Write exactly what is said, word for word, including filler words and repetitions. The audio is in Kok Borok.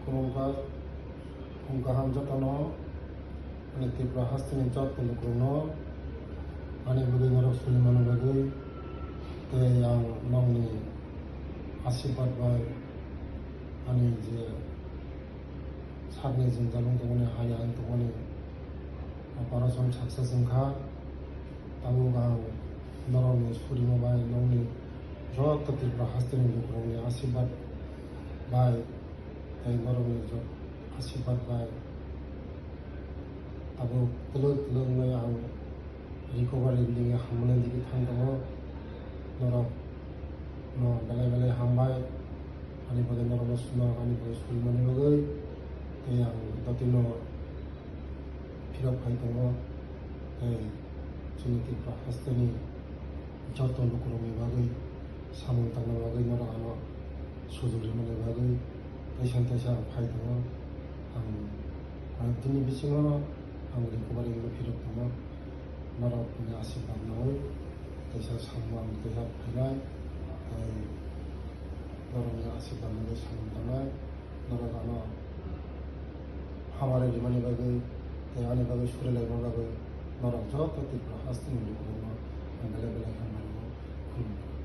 Khulumkha, khum kaham jotono, ani Tripura hasteni joto lukurokno, ani bagwi norok suri mani bagwi, tei ang nokni asirwad bai, ani je sakni jwngjal wng tongmani, haya wng tongmani, operation success wngkha. Tabuk ang norokni surima bai, nokni joto Tripura hasteni lukurokni asirwad bai, tei norokni jo-, asirwad bai tabuk twlwk twlwk wngwi ang recovery ni hamjakmani digi thang tongo. Norokno belai belai hambai, ani bagwi norokno, norok ani bagwi surimani bagwi, tei ang jotino phirok phai tongo, tei chini Tripura hasteni joto lukurokni bagwi samung tangna bagwi norok ano sujuk rimani bagwi teisa teisa ang phai tongo. Ang koi dini bisingo ang recovery wngwi phirok tongo. Norokni asirwad nawi teisa samung ang teisa phainai, tei norokni asirwad nawi samung tangnai. Norok ano hamari rimani bagwi tei ani bagwi suri laima bagwi norok joto Tripura hasteni lukurokno ang belai belai hambai rwo, khulumkha.